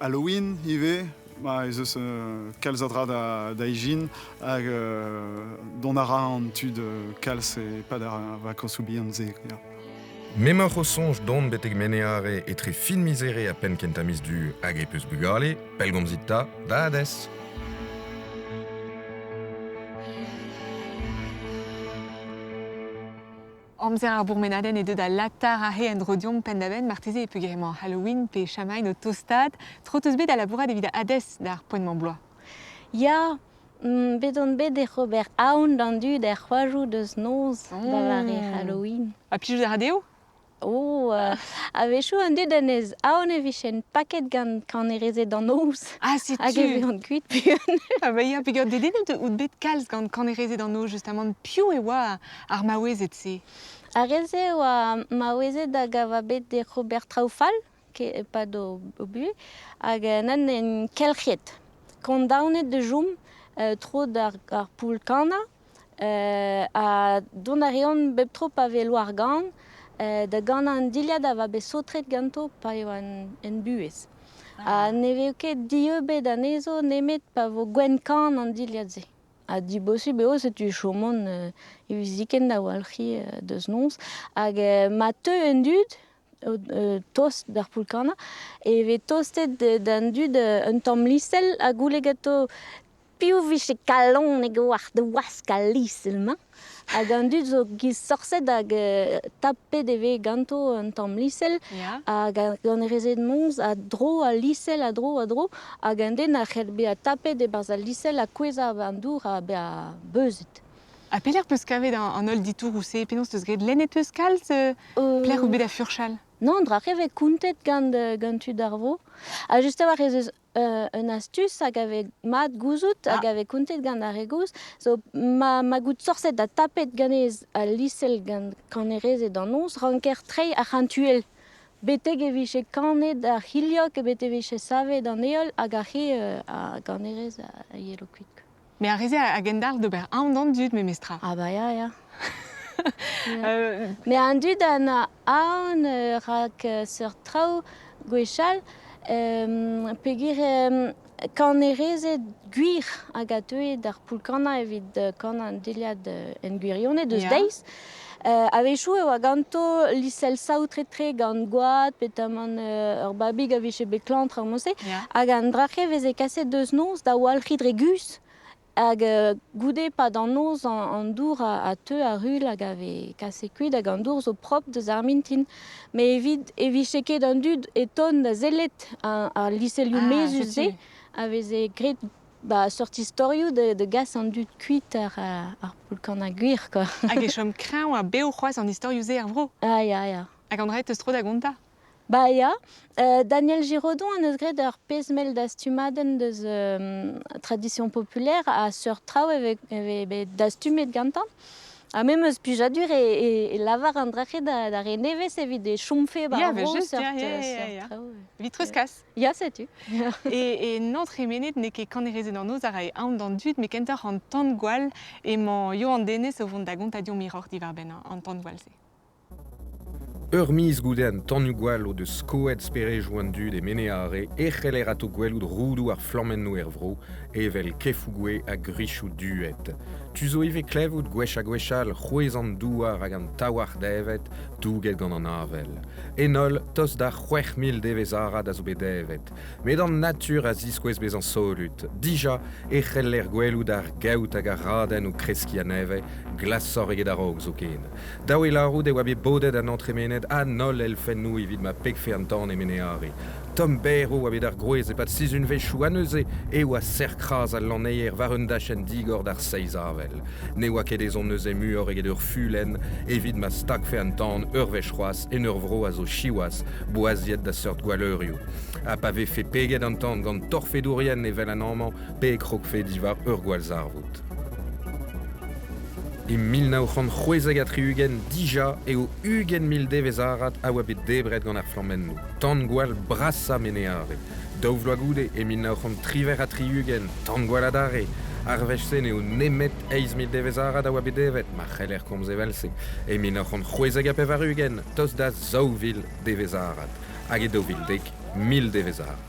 Halloween ivez. Ba, ez eus kalz a dra da, da ijin hag dont a ra an tud kalz e-pad ar vakañsoù bihan-se. Ya. M'emaoc'h o soñj dont betek Mene-Are etre fin miz Here ha penn kentañ miz Du hag e peus bugale, pellgomzit 'ta da Hades. Amzer ar bourmenadenn eo deuet al latar aze en-dro deomp penn-da-benn, marteze e peogwir emañ Halloween pe Samhain o tostaat. Tro 'teus bet da labourat evit Hades d'ar poent-mañ bloaz? Ya, bet on bet ec'h ober aon d'an dud er c'hoajoù deus noz da vare Halloween. Ha plijout a ra dezho? Oh, a-wechoù an dud en ez aon e vijent paket gant kanerezed an noz. Ah, setu! Hag e vezont kuit buan. Ah bah ya, peogwir dedennet out bet kalz gant kanerezed an noz, justamant. Piv e oa ar maouezed-se? Ar re-se e oa maouezed hag a oa bet ec'h ober traoù fall e-pad o buhez hag nann en kelc'hiet. Kondaonet da chom tro d'ar poull-kannañ ha dont a reont bep tro pa vez loar-gann da gannañ an dilhad a oa bet saotret ganto pa e oa en buhez. Ha ne vez ket dieubet anezho nemet pa vo gwenn-kann an dilhad-se. Ha dibosubl eo setu chomont hiviziken da walc'hiñ deus noz. Hag ma teu an dud tost d'ar poull-kannañ e vez tostet d'an dud un tamm lisel ha goulenn ganto piv 'vije kalonek a-walc'h da wask al lisel-mañ. Hag an dud zo giz sorset hag tapet e vez ganto un tamm lisel hag gant rezed noz a dro al lisel a dro a dro hag an den a c'hell bezañ tapet e-barzh al lisel ha kouezhañ war an dour ha bezañ beuzet. Ha pelec'h 'peus kavet an holl ditouroù-se? Penaos 'teus graet? Lennet 'teus kalz pelec'h out bet da furchal? Non, dra re vez kontet gant gant tud ar vro. Ha just a-walc'h ez eus un astus hag a vez mat gouzout hag a vez kontet gant ar re gozh zo ma ma gout sorset ha tapet ganez al lisel gant kanerezed an noz ranker treiñ ar c'hantuell betek e vije kanet ar c'hilhog bet e vije savet an heol hag ar c'hi a ganerez a yelo kuit. Mais ar re-se a gendalc'h d'ober aon d'an dud memestra. Ah bah ya, ya. Mais an dud a na aon rak seurt traoù gwechall peogwir kanerezed gwir hag a teue d'ar poull-kannañ evit kannañ an dilhad en gwirionez deus deiz. A-wechoù e oa ganto lisel saotret-tre gant gwad, petamant ur babig a vije bet klañv traoù mod-se. Hag an dra-se veze kaset deus noz da walc'hiñ dre guzh. Hag goude 'pad an noz an dour a teu a-ruilh hag a vez kaset kuit hag an dour zo propr deus ar mintin. Met evit e vije ket an dud e tont da sellet ar liselioù mezhus-se a veze graet ba seurt istorioù da gas an dud kuit ar ar poull-kannañ gwir quoi. Hag e chom kreñv ha bev c'hoazh an istorioù-se er vro. Ah ya ya. Hag an dra teus tro da gontañ? Ba ya, Daniel Giraudon en deus graet ur pezh mell dastumadenn deus tradition populaire ha seurt traoù e vez bet dastumet gantañ. Ha me 'm eus plijadur e lavar an dra-se d'ar re nevez evit e chomfe war ar vro seurt traoù. Evit treuzkas. Ya, setu. E Nantes-Tremenet n'eo ket kanerezed an noz a rae aon d'an dud, met kentoc'h an tan-gwall emañ Yoann Denez o vont da gontañ deomp hiroc'h diwar-benn an tan-gwall-se. Ur miz goude an tanioù-gwall o deus skoet sperejoù an dud e Mene-Are e c'heller atao gwelout roudoù ar flammennoù er vro, evel kefoù-gwez ha gwrizioù duet. Tu zo ivez klevout gwech ha gwech all c'hwezh an douar hag an taouarc'h devet douget gant an avel. En holl, tost da 6000 devezh-arat a zo bet devet. Met an natur a ziskouez bezañ solut. Dija e c'heller gwelout ar gaout hag ar radenn o kreskiñ a-nevez, glasoc'h eget a-raok zoken. Dav eo lârout e oa bet bodet an entremened an holl elfennoù evit ma pegfe an tan e Mene-Are. Tomm-berr oa bet ar gwrez e-pad sizhunvezhioù ha neuze e oa serr-kras al lanneier war un dachenn digor d'ar seizh avel. Ne oa ket ezhomm neuze muioc'h eget ur fulenn evit ma stagfe an tan ur wech c'hoazh en ur vro a zo siwazh boaziet da seurt gwalleurioù. Ha pa vefe peget an tan gant torfedourien evel an amañ pe e krogfe diwar ur gwallzarvoud. E 1976 dija eo 20,000 devezh-arat a oa bet debret gant ar flammennoù, tan-gwall brasañ Mene-Are. Daou vloaz goude, e 1978, tan-gwall adarre. Ar wech-se n'eo nemet 8,000 devezh-arat a oa bet devet, ma c'heller komz evel-se. E 1996, tost da 2,000 devezh-arat. Hag e 2010, 1,000 devezh-arat.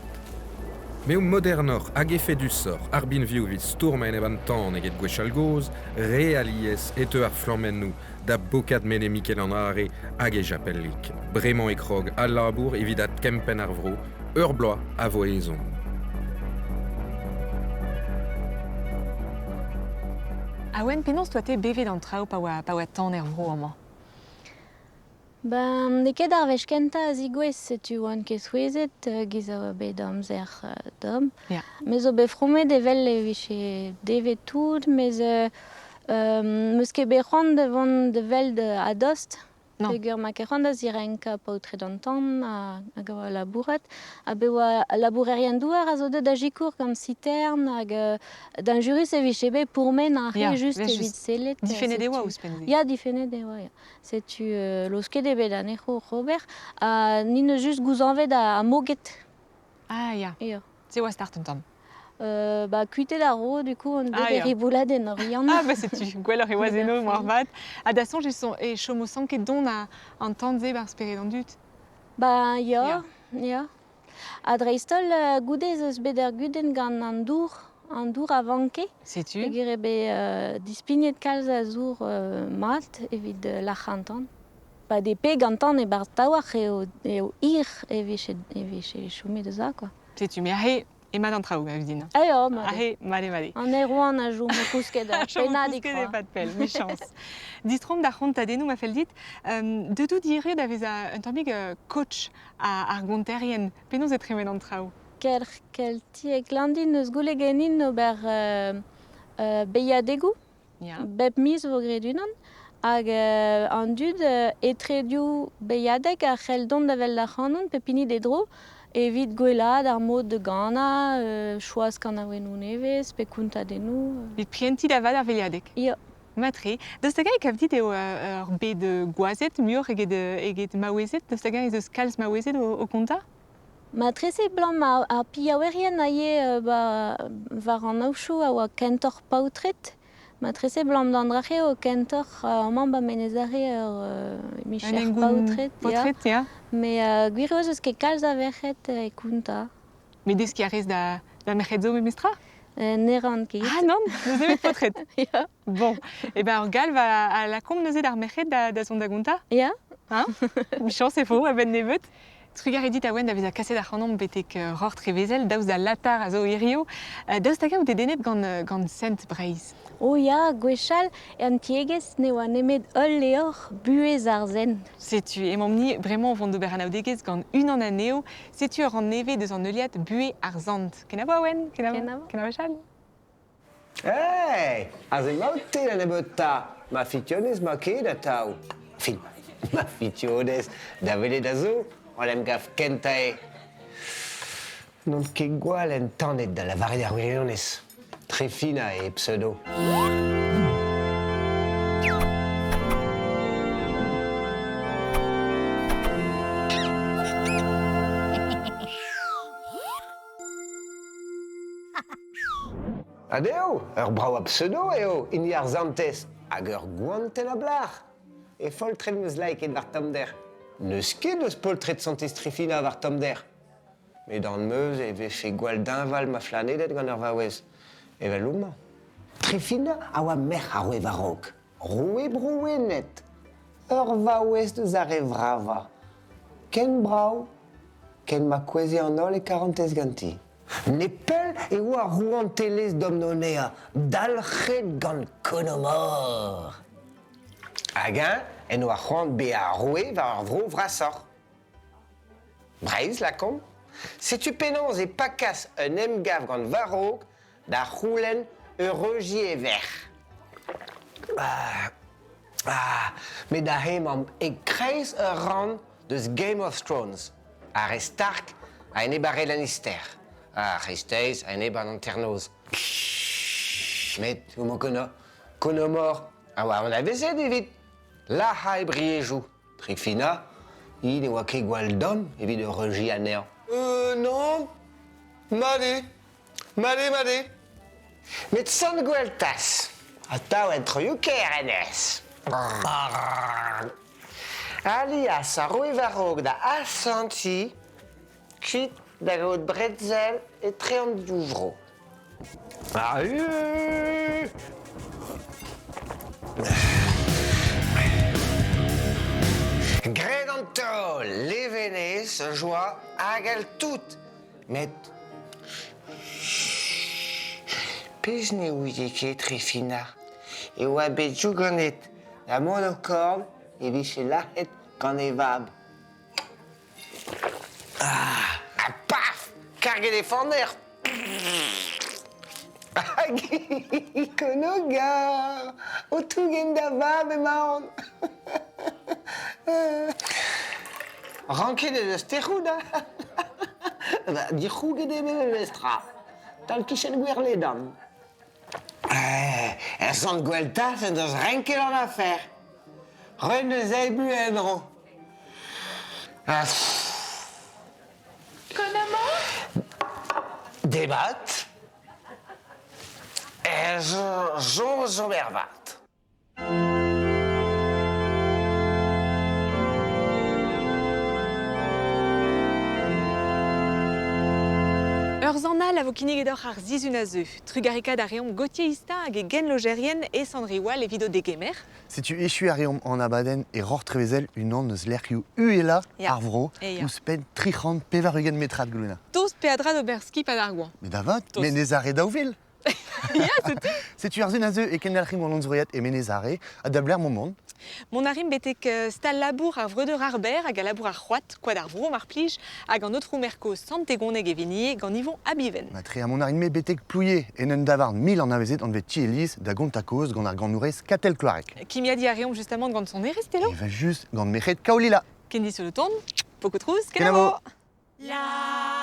M'eo modernoc'h hag efedusoc'h ar binvioù evit stourm a-enep an tan eget gwechall-gozh, re alies e teu ar flammennoù da bokat Mene Mikel an Are hag e japellig. Bremañ e krog al labour evit adkempenn ar vro, ur bloaz a vo ezhomm. Awen, penaos 'toa-te bevet an traoù pa oa tan er vro amañ? Ben, n'eo ket ar wech kentañ a zigouez, setu oan ket souezhet giz a oa bet amzer domm. Me zo bet fromet evel e vije devet tout, mes 'meus ket bet c'hoant da vont da weld a-dost. Peogwir 'ma ket c'hoant da zirenkañ paotred an tan hag a oa labourat. Ha bet oa labourerien-douar a zo deuet da sikour gant sitern hag dañjerus e vije bet pourmen ar re just evit sellet. Difennet e oa ouzhpenn-se. Ya, difennet e oa, ya. Setu laosket eo bet anezho oc'h ober ha ni 'neus just gouzañvet ar moged. Ah ya. Ya. Se oa start un tamm. Ba kuitet ar ro du coup on bet e riboulad en Oriant. Ah bah setu, gwelloc'h e oa eno moarvat. Ha da soñj e chomo sanket don an tan-se 'barzh spered an dud? Ba ya, ya. Ha dreist-holl goude ez eus bet ur gudenn gant an dour, an dour a vanke. Setu. Peogwir eo bet dispignet kalz a zour mat evit lac'hañ an tan. Pa dez peg an tan e-barzh taouarc'h eo hir e vije chomet eus za quoi. Setu, me aze emañ an traoù, gav din. Ah ya, mat eo. Mat eo, mat eo. An aerouant a chomo kousket ur pennadig. Kousket e-pad pell, mechañs. Distroomp d'ar c'hontadennoù ma fell dit. Deut out hiziv da vezañ un tammig coach ar gonterien. Penaos e tremen an traoù? Kelc'h keltiek Landin eus goulet ganin ober beilhadegoù. Bep miz vo graet unan. Hag an dud etre div beilhadeg a c'hell dont da welet ac'hanon, pep hini d'e dro, evit gwellaat ar mod da ganañ, choaz kanaouennoù nevez pe kontadennoù. Evit prientiñ da vat ar veilhadeg? Ya. Mat-tre. Daoust hag-eñ e kav dit eo ur bed gwazed muioc'h eget maouezed? Daoust hag-eñ ez eus kalz maouezed o kontañ? Matrese 'blam ar pillaouerien a ye ba war an aochoù a oa kentoc'h paotred. Matrese 'blam d'an dra-se eo kentoc'h amañ ba Menez Are ur micher paotred. Paotred, ya. Met gwir eo ez eus ket kalz a verc'hed e kontañ. Met deskiñ a rez da merc'hed zo memestra? Ne ran ket. Ah nann, n'eus nemet paotred. Ya. Bon, e ben ur galv a, a lakaomp neuze d'ar merc'hed da, da zont da gontañ. Ya. Hein Michañs e vo a-benn nebeut. Trugarez dit a-wenn da vezañ kaset ac'hanomp betek Roc'h Trevezel, daoust da latar a zo hirio. Daoust hag-eñ out dedennet gant, gant Sent Breizh? O ya, gwechall en tiegezh ne oa nemet ul levr, Buhez ar Sent. Setu, emaomp-ni bremañ o vont d'ober anaoudegezh gant unan anezho. Setu ur rann nevez deus an heuliad Buhez ar Sant. Kenavo Awen, kenavo, Kenavo. kenavo Chal. Hey! Aze emaout-te da nebeutañ. Ma fitionez 'ma ket atav. Fin, ma fitionez da welet a zo en em gav kentañ eo. N'on ket gwall entanet da lavaret ar wirionez. Trefina eo e pseudo. Ha dezho, ur brav a pseudo eo hini ar santez hag ur goantenn a blac'h. E foltred 'm eus lakaet war tommder. N'eus ket eus poltred santez Trifina war tommder. Met an meuz e vefe gwall deñval ma flanedenn gant ur vaouez, evel homañ. Trifina a oa merc'h ar roue war-raok, roue Bro-Wened. Ur vaouez deus ar re vravañ. Ken brav, ken ma kouezhe an holl e karantez ganti. Nepell e oa ar rouantelezh Domnonea dalc'het gant Konomor. Hag eñ en doa c'hoant bezañ ar roue war ar vro vrasoc'h. Breizh, lakaomp. Setu penaos e pakas un emgav gant Warog da c'houlenn eureujiñ e verc'h. Ah, ah, met da hemañ e-kreiz ur rann deus Game of Thrones. Ar re Stark a-enep ar re Lannister, ar c'hreisteiz a-enep an hanternoz. Met homo Konomor a oa anavezet evit lazhañ e briejoù. Trifina, hi ne oa ket gwall domm evit eureujiñ anezhañ. Non, mat eo, mat eo, mat eo. Met Sant Gweltaz, atav en troioù-kaer hennezh. Alias a roe war-raok da asantiñ kuit da gaout brezel etre an div vro. Arru! Graet an taol, levenez, joa hag all tout. Met pezh ne ouie ket Trifina e oa bet diouganet da Monokorn e vije lazhet gant e vab. Ah, ha paf! Karget e faner! Hag Konogar! O tougen da vab emaon! Ranket ez eus tec'hout, ha? Dic'houget eo bet memestra. Tal-kichen Gwerledan. Er Sant Gweltaz en deus renket an afer. Reun eus Eibu en-dro. Konomor? Demat. Ez soñj zo ervat. Ur sant all a vo kinniget deoc'h ar sizhun a zeu. Trugarekaat a reomp Gauthier Istin hag e genlojerien e Sant-Riwal evit o degemer. Setu echu a reomp an abadenn e Roc'h Trevezel, unan eus lec'hioù uhelañ Ya. ar vro, E ya. ouzhpenn 380 metrad Gluna. Tost peadra d'ober ski pad ar goañv. Met da vat, Tost. Menez Are 2000. Ya, setu. Setu ar sun a zeu e kendalc'himp an onzroiad e Menez Are, ha da blec'h momont. Mont a rimp betek stal-labour ar vreudeur Arber hag a labour ar c'hoad, koad ar vro mar plij, hag an aotrou Merko Sant-Egoneg e Vinie gant Yvon Abiven. Matre ha mont a rin-me betek Plouie, en un davarn mil anavezet anvet Ti Eliz, da gontañ kaoz gant ar ganourez Katell Kloareg. Kimiadiñ a reomp justamant gant sonerezh, Telo? Evel just gant merc'hed Kaolila. Kendi sur le ton, Pokotrouz, Kenavo. kenavo!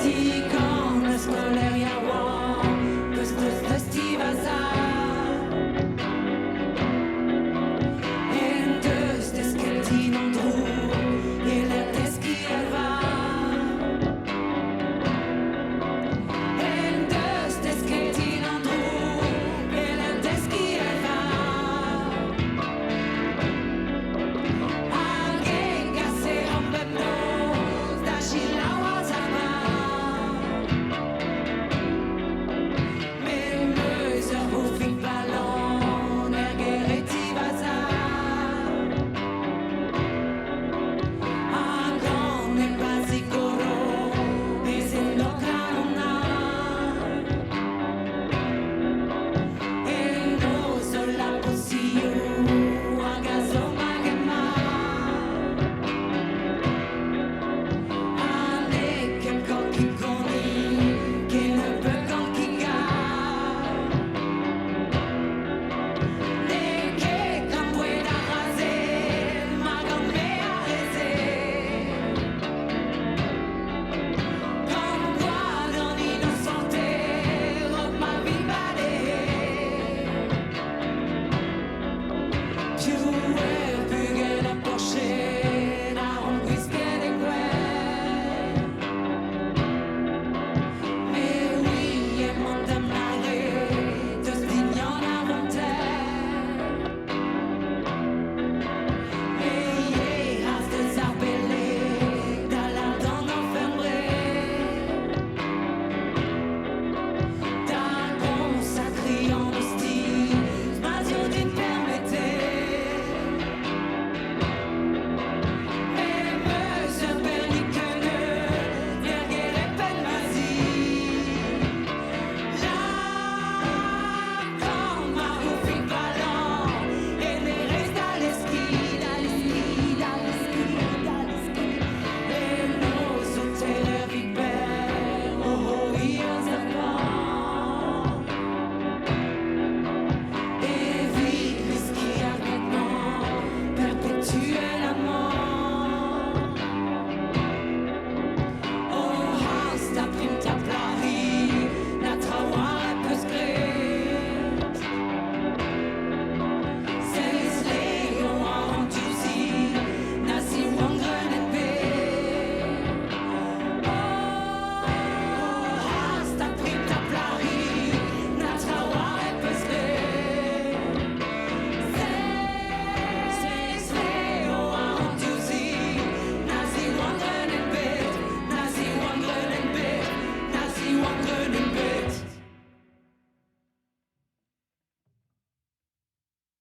Ti